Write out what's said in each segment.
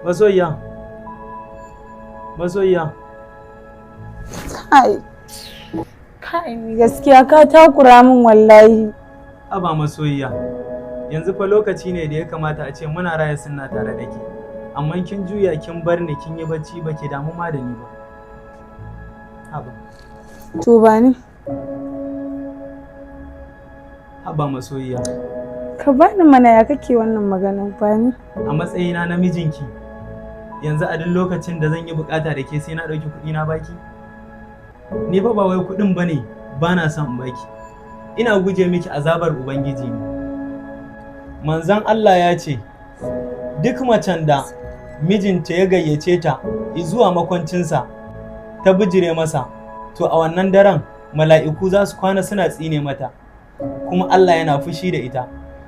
Masoyiya. Masoyiya. Kai. Kai, ni gaskiya ka takura min wallahi. Haba masoyiya. Yanzu fa lokaci ne da ya kamata a ce muna raya sunna tare da ke. Amma kin juya kin bar ni kin yi bacci, ba ki damu ma da ni ba. Haba. To ba ni. Haba masoyiya. Ka bani mana, ya kake wannan maganan? Ba ni. A matsayina na mijinki, yanzu a duk lokacin da zan yi bukata da ke sai na ɗauki kuɗi na baki? Ni fa ba wai kuɗin bane ba na son in baki. Ina guje miki azabar Ubangiji ne. Manzon Allah ya ce, duk macen da mijinta ya gayyace ta zuwa makwancinsa ta bijire masa, to a wannan daren mala'iku za su kwana suna tsine mata, kuma Allah yana fushi da ita.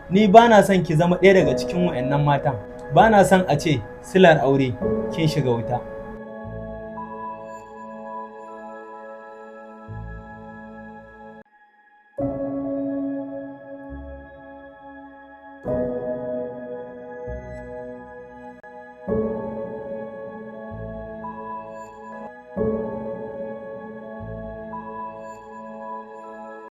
Ni ba na son ki zama ɗaya daga cikin wa'annan matan. Ba na son a ce silar aure kin shiga wuta.